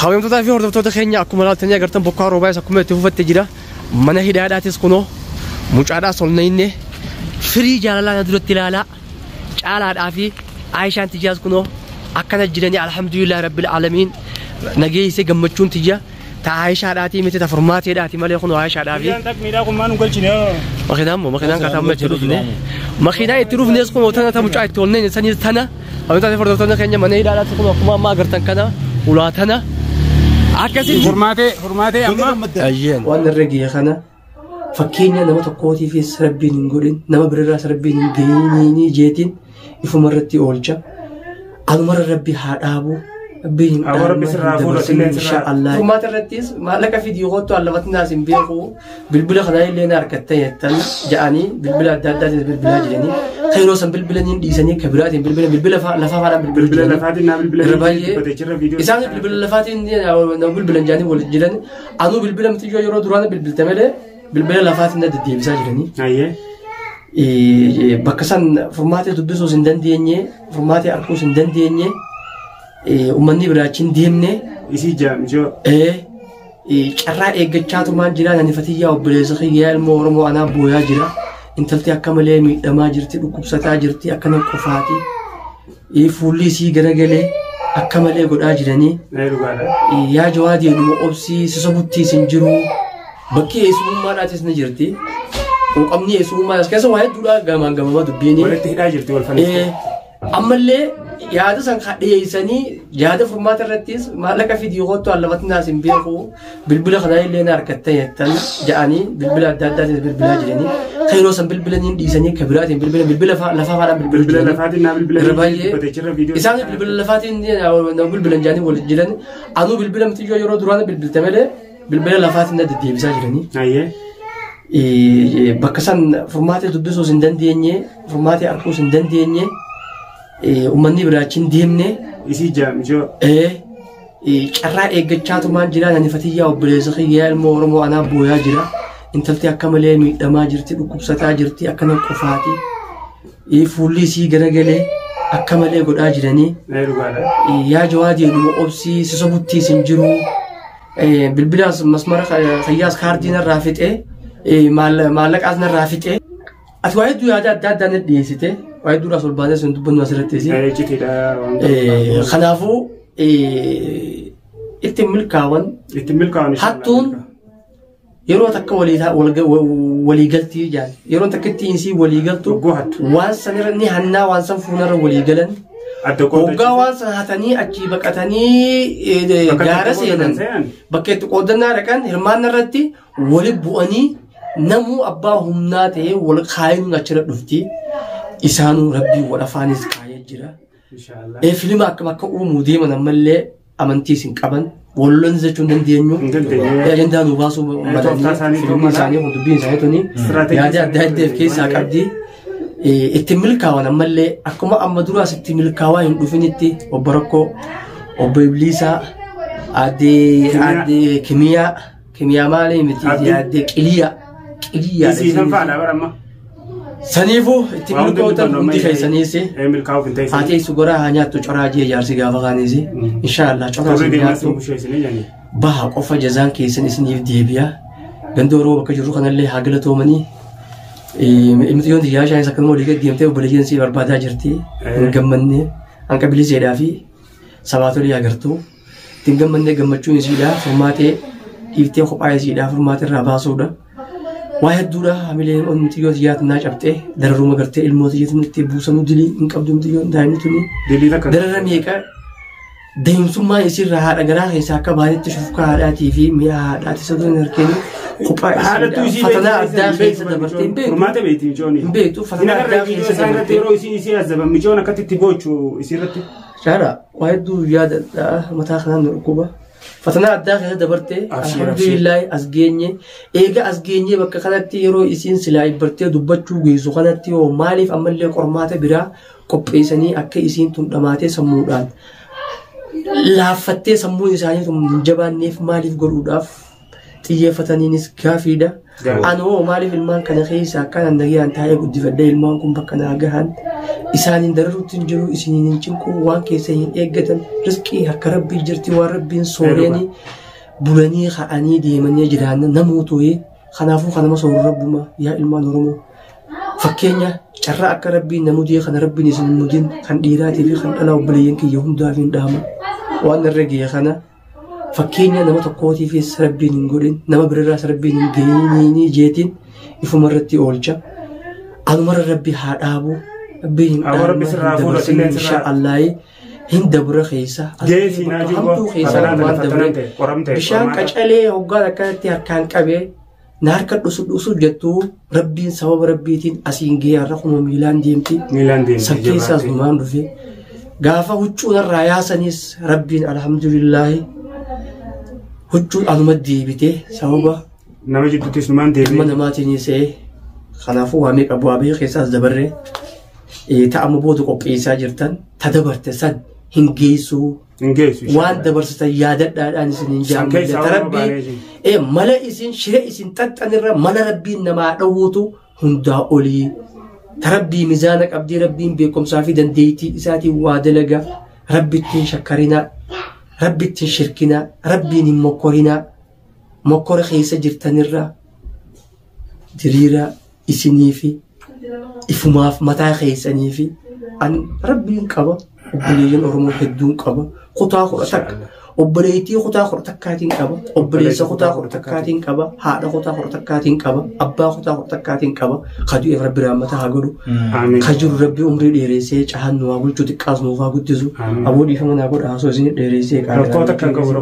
Kabajamtootaa fi hordoftoota keenya, akkuma laaltanii agartan bokkaa roobaas akkuma itti fufatte jira. Mana hidhaadhaatis kunoo mucaadhaas ol nayinne firii jaalalaa na duratti ilaalaa caalaadhaa fi Aayishaan tiyyaas kunoo akkana jiranii, alhamdulillah rabbil aalamiin. Nageessee gammachuun tiyya ta Aayishaadhaatii miti, ta furmaateedhaati malee kunoo Aayishaadhaa fi. Miidhaan tak miidhaa kun maa nu galchine? Makiinaan moo makiinaan kataa amma itti dhufne. Makiinaa itti dhufnes kun tana ta mucaa itti olneen saniis tana. Kabajamtootaa fi hordoftoota keenya, mana hidhaadhaatti kun akkuma amma agartan kana ulaa tana. Akkasitti. Furmaatee, furmaatee amma. Ayyeen. Waan irra ga'e kana fakkeenya nama tokkootiifis rabbiin hin godhin, nama birarraas rabbiin hin ga'iniinii jeetiin ifuma irratti oolcha. Anumarra rabbi haa dhaabu. Rabbiin hin Awwa rabbi sirraa fuudhu, atillee sirraa. Inshaallah. Furmaata irrattis maallaqa fidii kottu allafatti naas hin beeku, bilbila kanaa illee na argatta jettan ja'anii bilbila adda addaatiin bilbilaa jiranii. Kan yeroo san bilbilaniin dhiisanii kan biraatiin bilbila bilbila lafaa faadhaan bilbiluu Bilbila jiranii. lafaatiin naa bilbila Irra baay'ee dubbatee jira viidiyoo. Isaan bilbila lafaatiin na bilbilan jaanii wal jiran, anuu bilbila mitiyyoo yeroo duraan bilbilte malee bilbila lafaatiin na deddeebisaa jiranii. Ayyee. Bakka san furmaatee dubbisuus hin dandeenye, furmaatee arguus hin dandeenye, uummanni biraachi hin deemne. Isii jaamjoo. Carraa eeggachaa tumaan jira. Nani fatiyyaa obboleessa kiyyaa ilmoo Oromoo anaa booyaa jira. Intalti akka malee miidhamaa jirti, dhukkubsataa jirti, akkana qofaati. Fuulli isii garagalee akka malee godhaa jiranii. Ee, dhugaadha. Yaa jawaadii dhuma obsii si sobuttiis hin jiru. Bakki eessummaadhaatis ni jirti. Quuqamni eessummaa as keessa waa hedduudha gamaan gamamaa dubbiini. Walitti hidhaa jirti wal fannistee. Ammallee yaada san dhiyeessanii yaada furmaata irrattis maallaqa fidii kottu allafatti naas hin beeku, bilbila kanaa illee na argatta jettan ja'anii bilbila adda addaatiin bilbilaa jiranii. Kan yeroo san bilbilaniin dhiisanii kan biraatiin bilbila bilbila lafaa faadhaan bilbiluu Bilbila jiranii. lafaatiin naa bilbila Irra baay'ee dubbatee jira viidiyoo. Isaan bilbila lafaatiin na bilbilan jaanii wal jiran, anuu bilbila mitiyyoo yeroo duraan bilbilte malee bilbila lafaatiin na deddeebisaa jiranii. Ayyee. Bakka san furmaatee dubbisuus hin dandeenye, furmaatee arguus hin dandeenye, uummanni biraachi hin deemne. Isii jaamjoo. Carraa eeggachaa tumaan jira. Nani fatiyyaa obboleessa kiyyaa ilmoo Oromoo anaa booyaa jira. Intalti akka malee miidhamaa jirti, dhukkubsataa jirti, akkana qofaati. Fuulli isii garagalee akka malee godhaa jiranii. Ee, dhugaadha. Yaa jawaadii dhuma obsii si sobuttiis hin jiru. Bilbilaas masmara kiyyaas kaardii narraa fixee, maallaqaas narraa fixee. Ati waa hedduu yaada adda addaa na dhiyeessite, waa hedduudhaas ol baanee sun dubbannu asirrattis. Ee, icitiidha waan ta'eef. Kanaafuu ittiin milkaa'an. Ittiin milkaa'an. Hattuun yeroo takka walii galtii jaan yeroo takka ittiin isii walii galtu Hogguu hattu. waan sanirra ni hannaa, waan san fuunarra walii galan. Adda Hoggaa waan san hatanii achii baqatanii Bakka gaara itti qooddatan seenan seenan. Bakka itti qoodannaa dhaqan hirmaanna irratti wali bu'anii namuu abbaa humnaa ta'ee wal kaayinuun achirra dhufti. Isaanuu rabbii wal afaanis kaayee jira. Inshaallah. Filima akkam akka uumuu deeman ammallee amantiis hin qaban. Walloon jechuu hin dandeenyu. Hin dandeenyu. Ajandaa nu baasuu Tooftaa isaanii malanii filmni isaanii kun dubbiin isaanii tuni Istiraateejii yaada adda isaanii adda of keessaa tuni. qabdi. Itti milkaa'an ammallee akkuma amma duraas itti milkaa'aa hin dhufinitti obbo Rakkoo, obbo Ibliisaa, aadde Kimiyaa. Aadde Kimiyaa, Kimiyaa maalii miti? Abdii. Aadde Qiliyaa. Qiliyaa. Isii san fa'aadha bara amma. Saniifuu itti Waa hundi milkaa'utan dubbannu hundi amma keessaniis. Ee, milkaa'uuf hin ta'e. Haa teessu goraa haa nyaattu coraa jee jaarsi gaafa kaaniis. Inshaallah coraa Turri sin deemaa nyaattu. sin busheessinee janii. Baha qofa jazaan keessan isiniif deebi'a. Ganda Oromoo bakka jirru kanallee haa galatoomanii. Mixiyyoon xiyyaa shaanis akkanuma walii gad deemtee obboleeyyan sii barbaadaa jirti. Hin gammanne hanqa biliseedhaa fi sabaatolii agartuu. Ittiin gammannee gammachuun isiidha. Furmaatee dhiiftee kophaa isiidha. Furmaatee irraa baasuudha. Waa hedduudha hamileen mixiyyoon xiyyaa naa cabxee dararuma gartee ilmoo xiyyatiin itti buusanuu dilii hin qabdu mixiyyoon daa'imni tuni. Dilii takka. Darara meeqa deemsummaa isiirraa haadha garaa keessaa akka baatetti shufkaa haadhaatii fi mi'a haadhaati isa hin harkeen kophaa Haadhattuu isiidha. isii Fatanaa beekti, addaa hin keessa beektu dabartee hin beektu. Furmaata beekti micooni. Hin beektu, Hin fatanaa agarra addaa viidiyoo keessa isaa irratti dabartee. yeroo isii isii azzaban micoon akkatti itti boochu isii irratti. Shaara waa hedduu yaadadha, mataa kanaan nu dhukkuba. Fatanaa addaa keessa dabartee Abshir, alhamdulillahi as geenye. Eega as geenye bakka kanatti yeroo isiin silaa ibbartee dubbachuu geessu kanatti hoo maaliif ammallee qormaata biraa qopheessanii akka isiin tun dhamaatee sammuudhaan laaffattee sammuun isaanii tun hin jabaanneef maaliif godhuudhaaf xiyyeeffataniinis gaafiidha. Gaarii. Anoo maaliif ilmaan kana keessa akkaan nagayaan taa'ee guddifadhee ilmaan kun bakka naa gahan Isaaniin dararuutti hin jiru, isiniin hin cinqu, waan keessa hin eeggatan, rizqii harka rabbii jirti, waan rabbiin sooreenii bulanii ka'anii deemanii jiraanna namuutu. Kanaafuu kanama sooru rabbuma. Yaa ilmaan Oromoo, fakkeenya carraa akka rabbiin na mudee kana rabbiin isin hin mudin, kan dhiiraatii fi kan dhalaa obboleeyyan kiyya hundaaf hin dhaama. Waan irra gahe kana fakkeenya nama tokkootiifis rabbiin hin godhin, nama birarraas rabbiin hin gahiniinii jeetiin ifuma irratti oolcha. Anumarra rabbi haa dhaabu. Rabbiin hin Aboo rabbi dhaabna, sirraa hin fuudhu, dabarsin illeen insha sirraa. Allaahi hin dabra keessa. Geessi naa Bakka jiru hamtuu keessa fatanaan waan tana dabre. fatanaan ta'e qoramte Bishaan qormaata. qacalee hoggaan akkanatti harkaan qabee na harka dhusu dhusu jettuu rabbiin sababa rabbiitiin asiin gahee har'a kuma miilaan deemti. Miilaan deemti San keessaas jabaate. numaan dhufe. Gaafa huccuu narraa yaasanis rabbiin alhamdulillaahi huccuun anuma deebite sababa Nama jidduuttis numaan ilma deebi'e. namaatiin se'ee. Kanaafuu waa meeqa bu'aa bahii keessaas dabarree ta'ama booda qopheessaa jirtan ta dabarte san hin geessuu. Hin geessu. Waan dabarsitan yaadadhaadhaan isin hin San keessaa jaalle. waan baanee Rabbii jiru. mala isin shira isin xaxxanirra mala rabbiin namaa dhawuutu hundaa olii. Ta rabbii mizaana qabdii, rabbiin beekumsaa fi dandeettii isaatiin waa dalaga. Rabbittiin shakkarinaa, rabbittiin shirkinaa, rabbiin hin mokkorinaa. Mokkora keessa jirtanirra diriira isinii fi ifumaaf mataa keessanii fi an rabbiin qaba. Obboleeyyan Oromoo hedduun qaba, kutaa 11, obboleettii kutaa 11tiin qaba, obboleessa kutaa 11tiin qaba, haadha kutaa 11tiin qaba, abbaa kutaa 11tiin qaba. Ka du'eef rabbi rahmata haa godhu. Amiin. Ka jiru rabbi umrii dheereessee cahan nu haa bulchu, xiqqaas nuuf haa guddisu. Amiin. Aboo dhiifama naa godha, haasoo isin dheereessee. Rakkoota kan qabu.